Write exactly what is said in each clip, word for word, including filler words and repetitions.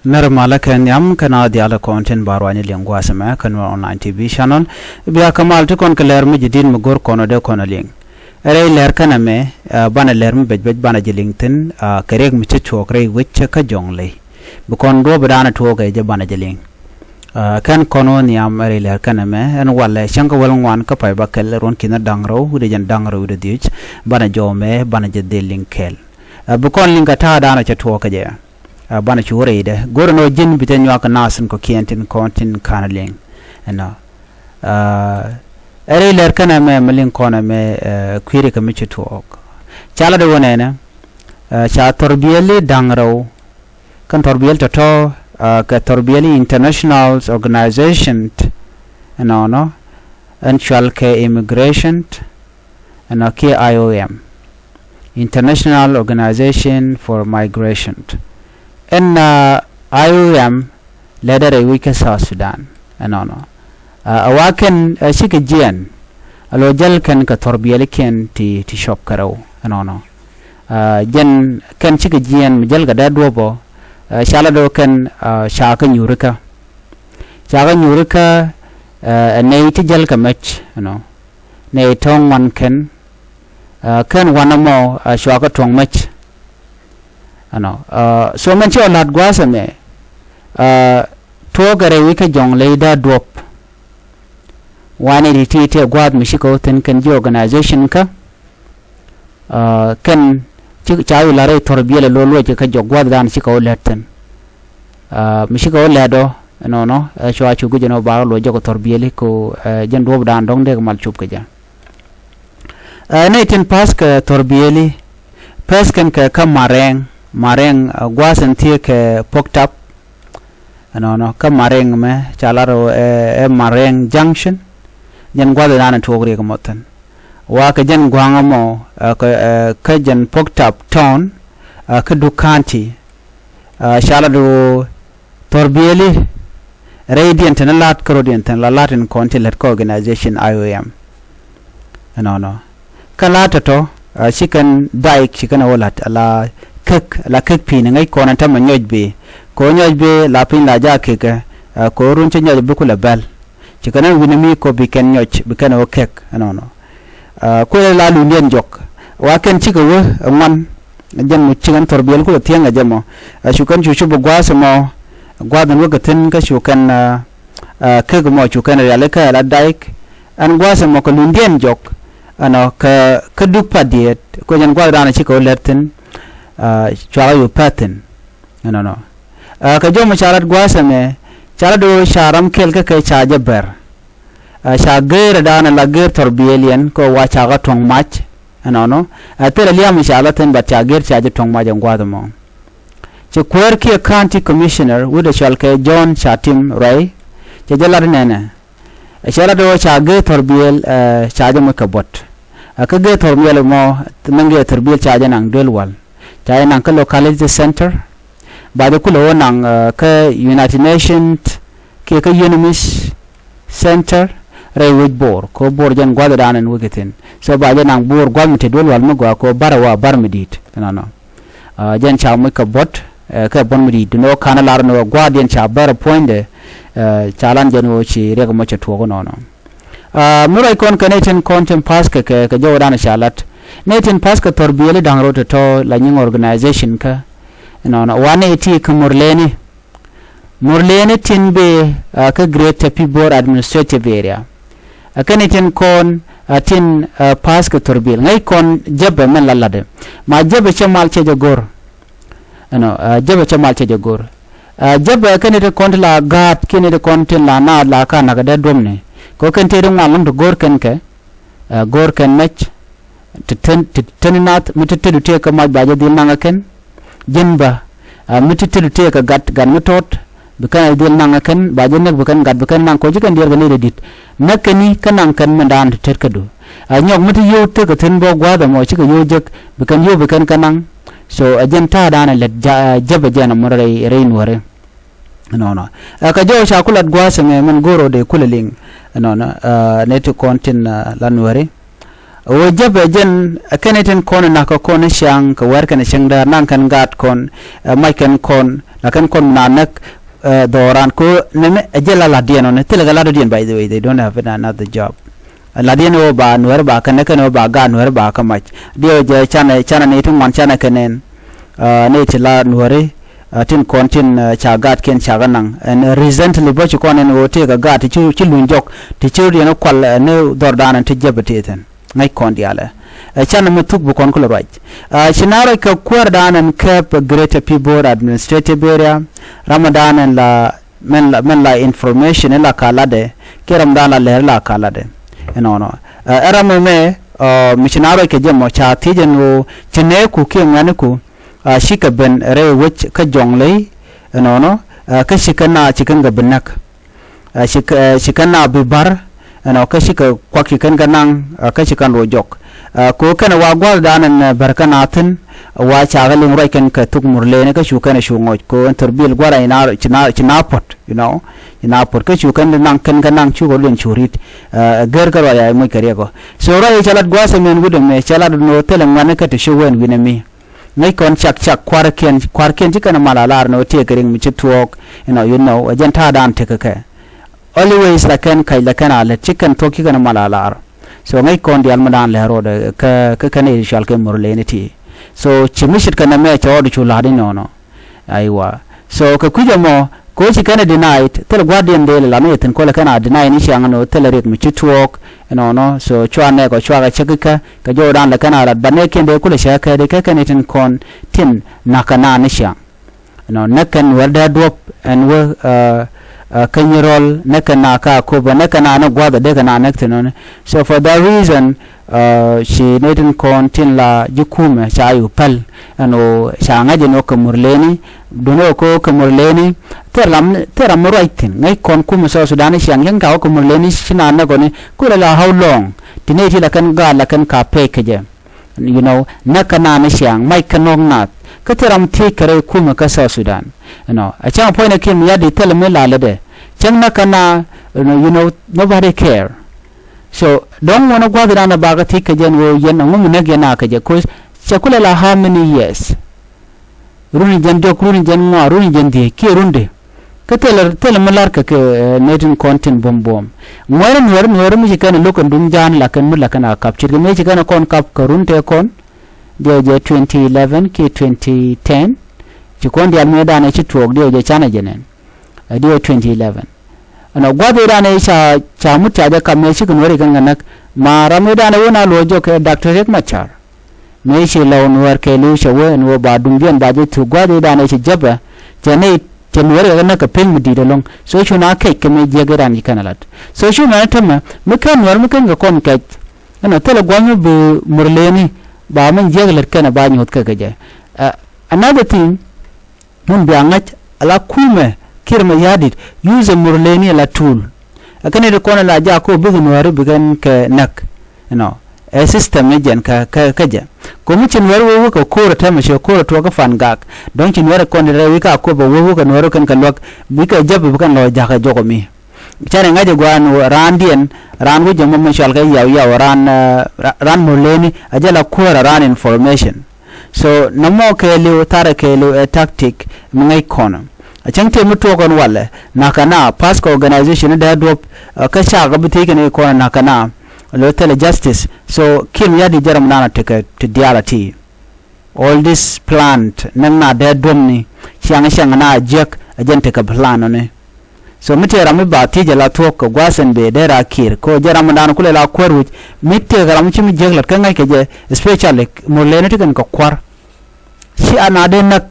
Nɛr malä kɛ nhiam kɛn a dhialɛ kɔn tin ba ruany liŋ gua̱a̱th ɛmɛ kɛ Nuer Online T V channel. Bia kɛ mal ti kɔn kɛ lɛr mi ji̱ di̱t mi go̱r kɔn ɔ dee kɔn ɔ liŋ. Rɛy lɛr kɛn ɛmɛ, ah, banɛ lɛr mi bec bec banɛ ji̱ liŋ thi̱n, ah, kɛ riɛk mi ci cuɔɔk rɛy wec kä Jɔŋley. Bi kɔn duɔ̱ɔ̱p daanɛ tuɔɔk ɛ jɛ banɛ ji̱ liŋ. Ah, kɛn kɔn wä nhiam rɛy lɛr kɛn ɛmɛ ɛn walɛ cäŋ kä wäl ŋuan kä pay ba kɛl ruɔ̱n ki̱n da̱ŋ rɛw wi̱cdɛ jɛn da̱ŋ rɛw wi̱cdɛ dhiec. Banɛ jɔw mɛ banɛ jɛ dhil liŋ kɛɛl. Ah, bi kɔn liŋ kɛ ta̱a̱ daanɛ cɛ tuɔɔk kɛ jɛ. Ah, banɛ cu rɛydɛ go̱rɛ nɔ ji̱n bi te nyuak kɛ nath in kɔ̱kiɛn tin kɔn tin ka̱n liŋ. Ɛnɔ. Ah, ɛ rɛy lɛr kɛn ɛmɛ mi liŋ kɔn ɛmɛ, eh, kui̱ri kɛ mi ci tuɔɔk. Ca lat wä nɛnɛ, eh, ca thɔrbiɛli da̱ŋ rɛw. Kɛn thɔrbiɛli tɔ̱tɔ̱, ah, kɛ thɔrbiɛli international organization. Ɛnɔnɔ. Ɛn cual kɛ immigration. Ɛnɔ kiɛ I O M, International Organization for Migration. Ɛn, ah, I O M lɛdɛ rɛy wi̱c kä South Sudan. Ɛnɔnɔ. Ah, a wa kɛn, ah, cikɛ jiɛn. A lɔ jäl kɛn kɛ thɔrbiɛlikiɛn ti, ti cuɔp kɛ rɛw. Ɛnɔnɔ. Ah, jɛn kɛn cikɛ jiɛn mi jäl kɛ dee duɔ̱pɔ. Ah, ca lat do̱ kɛn, ah, ca kä nyuurikä. Ca kä nyuurikä, ah, ɛ nɛy ti jäl kɛ mɛc, you know. Nɛy tɔ̱ ŋuan kɛn, ah, kɛn wanɛ mɔ, ah, cua kä tuɔ̱ŋ mɛc. Ɛnɔ, ah, so mɛn ci ɔ la̱t gua̱a̱th ɛmɛ, ah, tuɔɔk ɛ rɛy wi̱c kä Jɔŋley da̱a̱ duɔ̱p. Wanɛ ti ti tëë gua̱a̱th mi cikɛ wä thi̱n kɛn ji̱ organization kä. Ah, kɛn ci ca wi̱i̱ la̱r i̱ thɔrbiɛli lo̱ luɔc kä jɔk gua̱a̱th da̱a̱n cikɛ wä lɛt thi̱n. Ah, mi cikɛ wä lɛt ɔ, ɛnɔnɔ, ɛ cua cu guic ɛn ɔ ba wä luɔc jɔk thɔrbiɛli ko, eh, jɛn duɔ̱ɔ̱p da̱a̱n dɔ̱ŋ dee kɛ mal cop kɛ jɛ. Eh, nɛy tin pa̱th kɛ thɔrbiɛli, pa̱th kɛn kɛ kä Marɛŋ, Marɛŋ, eh, gua̱a̱th ɛn thiee kɛ Pok Tap. Ɛnɔnɔ, kä Marɛŋ mɛ ca lar ɛ, ɛ Marɛŋ Junction. Jɛn gua̱th ɛn an ɛ tuɔɔk riɛk mɔ thi̱n. Wa kɛ jɛn gua̱a̱ŋ ɛmɔ, eh, kä, eh, kä jɛn Pok Tap Town, eh, kä Duk County. Ah, ca lat ɣöö thɔrbiɛli rɛydiɛn tɛn lat kä rɔ̱diɛn tɛn la lat in kɔn ti lät kä organization I O M. Ɛnɔnɔ. Kä la tɔ̱tɔ̱, ah, ci kɛn daik ci kɛn ɛ wä la̱t ala kek, ala kek pi̱i̱ni ŋäc kɔn ɛn tämɛ nyɔc bee. Kɛ wä nyɔc bee la piny la jaak kekɛ, ah, kɛ wä run ci nyɔc bi kulɛ bɛl. Ci kɛn ɛn wi̱ni mi kɔ bi kɛn nyɔc, bi kɛn ɛ wä kek, ɛnɔnɔ. Ah, kuël la luundiɛn jɔk. Wa kɛn cikɛ wä, ɛ ŋuan. Jɛn mu ci kɛn thɔrbiɛl kulɛ thiäŋ ɛ jɛ mɔ. Ah, cu kɛn cu cup ɛ gua̱a̱th ɛmɔ, gua̱a̱th ɛn wä kɛ thi̱n kä cu kɛn, ah, ah, kek ɛmɔ cu kɛn rialikä ala daik. Ɛn gua̱a̱th ɛmɔ kɛ luundiɛn jɔk. Ɛnɔ kɛ, kä Duk Pa̱diɛt, kuɛ jɛn gua̱a̱th dan cikɛ wä lɛr thi̱n, ah, cuakä yu pɛ̈th thi̱n. Ɛnɔnɔ. Ah, kɛ jɔmɔ ca lat gua̱a̱th ɛmɛ, ca lat do̱ ca ram kɛl kä kɛ ca jɛ bɛr. Ah, ca geer ɛ daanɛ la geer thɔrbiɛliɛn kɛ wa ca kä tuɔ̱ŋ mac. Ɛnɔnɔ. Ah, thilɛ liam ca lat thi̱n, but ca geer ca jɛ tuɔ̱ŋ mac ɛn gua̱a̱th ɛmɔ. Cɛ kuäär kiɛ county commissioner wut ɛ cɔal kɛ John Catim Ruɛy. Cɛ jɛ lat nɛnɛ. Ɛ cɛ lat ɣöö ca gee thɔrbiɛl, eh, ca jɛ moc kɛ buɔt. Ɛ kä gee thɔrbiɛl mɔ, näŋ gee thɔrbiɛl ca jɛ naŋ duel wal. Ca jɛ naŋ kä locality center. Ba jɛ kulɛ wä naŋ, eh, kä United Nations kiɛ kä UNMISS center rɛy wec Bor. Kɛ wä Bor jɛn gua̱th dan ɛn wec kɛ thi̱n. So ba jɛ naŋ Bor gua̱th mi te duel wal mi gɔaa kɛ wä bar ɛ wa bar mi di̱i̱t. Ɛnɔnɔ. Ah, jɛn ca moc kɛ buɔt, eh, kɛ buɔt mi di̱i̱t. Duundɛ wä ka̱n lar ni wä gua̱a̱thdiɛn ca bɛr ɛ puɔ̱nydɛ, eh, ca lan jɛn wä ci riɛk mɔ cɛ tuɔɔk inɔnɔ. Ah, mi ruac kɔn kɛ nɛy tin kɔn tin pa̱th kɛ, kɛ, kɛ jɔwdan ca lat. Nɛy tin pa̱th kɛ thɔrbiɛli da̱ŋ rɛw tɔ̱tɔ̱ la nyiŋ organization kä. Inɔnɔ, wanɛ ti kɛ Murleni. Murleni tin bëë, ah, kä Greater Pibor Administrative Area. Ah, kɛn tin kɔn, ah, tin, ah, pa̱th kɛ thɔrbiɛl. Ŋäc kɔn jäpɛ mɛn la latdɛ. Ma jäpɛ cɛ mal cɛ jɛ go̱r. Ɛnɔ, ah, jäpɛ cɛ mal cɛ jɛ go̱r. Ah, jäpɛ kɛn tin kɔn tin la gaat, kɛn tin kɔn tin la naath la ka nak dee duɔ̱mni. Kɛ kɛn tëë ti ŋuan lɔ̱ŋ ti go̱r kɛn kɛ, ah, go̱r kɛn mɛc. Ti tën, ti tën nath, mi ti tëdu tëë kɛ mac ba jɛ dhil naŋ ɛ kɛn. Ji̱n bä, ah, mi ti tëdu tëë kɛ gat, gat mi tɔt, bi kɛn a dhil naŋ ɛ kɛn, ba jɛ näk bi kɛn gat, bi kɛn naŋ kɔ ji̱ kɛn diɛɛr kɛ nɛy ti di̱t. Näk kɛn i̱ kä naŋ kɛn mɛn daan ti tet kädu. Ah, nyɔk mi ti yio̱w tek kɛ thi̱n bä gua̱a̱th ɛmɔ cikɛ yio̱w jek, bi kɛn yio̱w bi kɛn kɛ naŋ. So, ɛ jɛn ta̱a̱ daan ɛ lät ja-, ah, jäpɛ jɛn ɛmɔ rɛy, rɛy nuɔ̱ɔ̱ri. Ɛnɔnɔ. Ɛ kɛ jɔw ca ku lat gua̱a̱th ɛmɛ mɛn go̱o̱r ɔ dee kulɛ liŋ. Ɛnɔnɔ. Ɛ nɛy ti kɔn tin, ɛ, la nuääri. Ɣöö jäpɛ jɛn ɛ kɛn itin kɔn ɛ nakä kɔn ɛ ciaŋ kɛ wɛr kɛn ɛ cieŋ däär naŋ kɛn gaat kɔn, ɛ mac kɛn kɔn la kɛn kɔn mi na näk, ɛ dhɔran kɛ ɣöö nɛmɛ ɛ jɛ la latdiɛn ɔni thilɛ kɛ latdiɛn, by the way, they don't have another job. Latdiɛn ɣöö ba nuɛr ba kɛn ɛ kɛn ɣöö ba gaat nuɛr ba kɛ mac. Diɛw jɛ canɛ canɛ ni ti ŋuan canɛ kɛn ɛn. Ɛ ni ti la nuɛri, ɛ tin kɔn tin, ɛ ca gaatkiɛn ca kɛ naŋ ɛn recently bä ci kɔn ɛn ɣöö tëëkɛ gaat ti ci ci luny jɔk ti ci rot yɛn kual, ɛ ni dhɔrdan ɛn ti jäpɛ ti thi̱n. Ŋäc kɔn diaalɛ. Ɛ canɛ mi thuk bi kɔn kulɛ ruac. Ɛ ci na ruac kɛ kuäärdan ɛn kɛp Greater Pibor Administrative Area, ramdan ɛn la mɛn la mɛn la information ila ka latdɛ kiɛ ramdan la lɛr ila ka latdɛ. Ɛnɔnɔ ɛ ram ɛmɛ, ɛ mi ci na ruac kɛ jɛ mɔ ca thiec ɛn ɣöö ci nɛɛku kiɛ ŋuɛ̈niku, ɛ cikɛ ben rɛy wec kä Jɔŋley. Ɛnɔnɔ ɛ kä cikɛ na ci kɛn kɛ bi näk. Ɛ cikɛ ɛ cikɛ na bi ba̱r. Ɛnɔ kä cikɛ kuak ci kɛn kɛ naŋ, ɛ kä ci kɛn luɔ jɔk. Ɛ kɛ ɣöö kɛn ɛ wa gua̱thdan ɛn, ɛ bär kɛn a thi̱n, ɛ wa ca kɛ liŋ ruac kɛn kɛ thuk Murleni kä cu kɛn ɛ cu ŋɔc kɛ ɣöö ɛn thor bil gua̱r ɛ ci na ci na puɔ̱t, you know, ci na puɔ̱t kä cu kɛn naŋ kɛn kɛ naŋ cukɛ luɛn cu ri̱t. Ɛ gɛr kä ruac a moc kɛ riɛk ɔ. So ruac ɛ cɛ lat gua̱a̱th ɛmɛn wi̱dɛ mɛ cɛ lat ɛn ɣöö thilɛ ŋuɛ̈ni kä ti ci wɛn wi̱nɛ mi. Ŋäc kɔn cak cak kua̱rkiɛn kua̱rkiɛn ci kɛn mal a lar ni wä tiɛɛk kɛ riŋ mi ci thuɔɔk. Inɔ, you know, ɛ jɛn ta̱a̱dan tekɛ kɛ. Always la kɛn kac la kɛn a lät ci kɛn thuɔɔk ci kɛn mal a lar. So ŋäc kɔn diaal mi daan lɛr rot kä kä kɛn i̱ cual kɛ Murleni ti. So ci mi ce̱tkɛ nɛmɛ cɛ ɣɔt cu la̱t inɔnɔ. Aywa. So kɛ kui̱c ɛmɔ kɛ ɣöö ci kɛn ɛ denied, thil gua̱a̱thdiɛn dee lɛ lat ni yɛ thi̱n kölɛ kɛn a deny ni ciaŋ ni ɣöö thilɛ riɛk mi ci tuɔɔk. Ɛnɔnɔ, so cua nɛɛk ɔ cua kɛ cäk ikä kɛ jɔwdan lɛ kɛn a lat, but nɛɛkiɛn dee kulɛ cäk kɛ di kɛ kɛn itin kɔn tin na̱k kɛ naan ni ciaŋ. Ɛnɔ, näk kɛn wär dee duɔ̱p ɛn wä, ɛ, ɛ, kä Nyirɔl, näk kɛn na ka Akobo, näk kɛn na ni gua̱a̱th ɛ dee kɛ na näk thi̱n ɔni. So for that reason, ɛ, ci nɛy tin kɔn tin la ji̱ kumɛ ca yu päl. Ɛn ɣöö ca ŋa̱c ɛn ɣöö kɛ Murleni, duundɛ ɣöö kɛ Murleni thil ram, thil ram mi ruac thi̱n. Ŋäc kɔn kumɛ South Sudan ni ciaŋ cäŋ ca wä kɛ Murleni ci na näk ɔni kulɛ la how long? Ti nɛy ti la kɛn gaat la kɛn ka pek kɛ jɛ. You know, näk kɛ naan ni ciaŋ, mac kɛ nɔ̱k naath. Kä thil ram thiec kɛ rɛy kumɛ kä South Sudan. You know, a cäŋ puɔ̱nydɛ kiɛn mi ya̱di thil mi la lätdɛ. Cäŋ näk kɛ na, you know, nobody care. So dɔ̱ŋ ŋuɔ̱n ɛ gua̱thdan ɛ bakɛ thiec kɛ jɛn ɣöö yɛn ɛŋu mi näk yɛn a kɛ jɛ, 'cause cɛ kulɛ la how many years? Runi jɛn diɔ̱k, runi jɛn ŋuan, runi jɛn dhieec kiɛ runi. Kä thilɛ, thilɛ mi la̱rkɛ kɛ, ɛ, nɛy tin kɔn tin buɔ̱m buɔ̱m. Ŋuɛ̈ri nuɛ̈ri nuɛ̈ri mi ci kɛn ɛ lo̱k kɛn duŋ ja̱a̱n la kɛn mi la kɛn a kap ce̱tkɛ mëë ci kɛn ɛ kɔn kap kɛ run tëë kɔn. Diɛ jɛ twenty eleven kiɛ twenty ten. Ci kɔn diaal mëëdan ɛ ci tuɔɔk diɛ jɛ canɛ jɛ nɛn. Ɛ diɛ twenty eleven. Ɛnɔ gua̱th ëëdan ɛ ca, ca mut ca jɛ kap mëë cikɛ nuɛ̈ri kɛn kɛ näk. Ma ram ëëdan ɛ wä na luɔ̱c jɔk kɛ Doctor Riek Machar. Mëë ci lɔw nuäär kɛɛliw cɛ wee ɛn ɣöö ba duŋdiɛn ba jɛ thuk gua̱a̱th i̱ danɛ cɛ jäpɛ. Cɛ nɛy cɛ nuäär kɛ näk kɛ piny mi di̱i̱t ɛlɔ̱ŋ. So cu na kɛc kɛ mëë jiäk i̱ ran ci kɛn ɛ la̱t. So cu mɛn ɛ tämɛ mi kɛn nuäär mi kɛn kɛ kɔn kɛc. Ɛn ɛ thilɛ gua̱a̱th mi bi Murleni ba min jiäk lät kɛn ɛ ba nyuɔ̱th kɛ kɛ jɛ. Ɛ, another thing, mun bia ŋäc ala kumɛ Kiir Mayardit use Murleni ala tool. Ɛ kɛn iti kɔn ala jak ko bikɛ nuääri bikɛn kɛ näk. You know, ɛ system ni jɛn kä, kä, kä jɛ. Komi ci nuääri wee wekɛ ko̱r tɛmɛ ci ko̱r tuɔk kä Fangak. Dɔ̱ŋ ci nuääri kɔn rɛw i̱ ka kop ɛ wee wekɛ nuääri kɛn kɛ luäk bikɛ jäp bikɛn lɔ jakä jɔkɔ mi. Canɛ ŋa̱c ɛ gua̱a̱n raandiɛn, raan wi̱c ɛmɔ mi cɔal kɛ Yaw Yaw, raan, eh, ra-, raan Murleni, a jɛ la kuäär a raan information. So nɔmɔ kɛɛliw, tharɛ kɛɛliw, ɛ tactic mi ŋäc kɔn. A cäŋ tëë mi tuɔɔk ɛn walɛ, na̱kä na, pass kɛ organization ni dee duɔ̱p, eh, kä cakɛ bi thiec kɛn i̱ kɔn na̱kä na, lo thilɛ justice. So Kiir Mayardit jɛ ram naan a tekɛ ti diaal a ti. All this plant näk na dee duɔ̱mni ciaŋ ciaŋ na jiäk a jɛn tekɛ plan ɔni. So mi tëë ram mi ba thiec ala thuɔ̱k kɛ gua̱a̱th ɛn bee dee ra Kiir kɛ ɣöö jɛ ram mi daan kulɛ la kuäär wi̱c mi tëëkɛ ram ci mi jiäk la̱t kä ŋäc kɛ jɛ, especially Murleni ti kɛn kɛ kua̱r. Ci a na dee näk.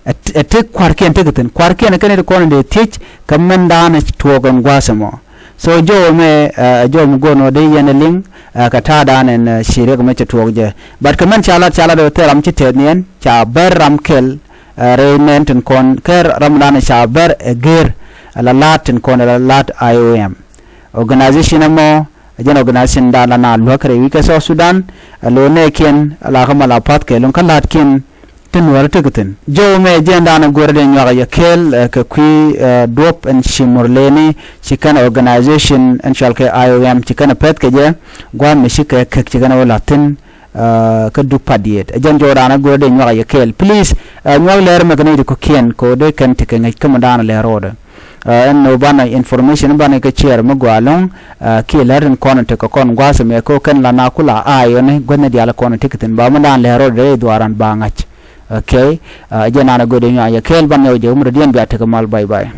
Ɛ ti kua̱rkiɛn tekɛ thi̱n, kua̱rkiɛn kɛn ti kɔn in dee thiec kɛ mɛn da̱a̱n tuɔɔk ɛn gua̱a̱th ɛmɔ. So jɔw ɛmɛ, ɛ, jɔw mi go̱o̱n ɔ dee yɛn ɛ liŋ, ɛ, kɛ ta̱a̱dan ɛn, ɛ, ci riɛk ɛmɛ cɛ tuɔɔk jɛ. But kɛ mɛn ca lat, ca lat ɛ thil ram ci tɛth ni ɛn ca bɛr ram kɛl, ɛ, rɛy nɛn tin kɔn kɛ ram da̱a̱n ca bɛr ɛ gër, ɛ la la̱a̱t tin kɔn ɛ la la̱a̱t I O M. Organization ɛmɔ ɛ jɛn organization da̱a̱n la na luäk rɛy wi̱c kɛ South Sudan, ɛ lo̱o̱ nɛɛkiɛn ɛ la kä ma la pa̱th kɛ lo̱ŋ kä la̱a̱tkiɛn. Tin wärä tekɛ thi̱n jɔw mɛ jɛn danɛ go̱rɛ dee nyuak yɛ kɛɛl kɛ kui̱ duɔ̱p ɛn ci murleni ci kɛn organization ɛn cɔal kɛ I O M ci kɛn pɛth kɛ jɛ gua̱a̱th mi ci kɛ kek ci kɛn wä la̱thi̱n. Kä duk pat yet ɛ jɛn jɔw danɛ go̱rɛ dee nyuak yɛ kɛɛl please. Nyuak lɛr mɛ kɛ ni ti kɔ̱kiɛn kɛ wä dee kɛn ti kɛ ŋäc kä mi danɛ lɛr rɔɔdɛ. Ɛn ni banɛ information banɛ kɛ share mi gɔaa ɛlɔ̱ŋ. Kiɛ lär tin kɔn tekɛ kɔn gua̱a̱th ɛmɛ kɛ kɛn la na kula a yɔni guäthni diaal kɔn tekɛ thi̱n ba mi dan lɛr rɔɔdɛ rɛy dhuaaran ba ŋa̱c. Okay. Jɛ nanɛ go̱o̱dɛ nyuak yɛ kɛɛl banɛ wä jɛ wä mi dɔ̱diɛn bia tekɛ mal bye bye.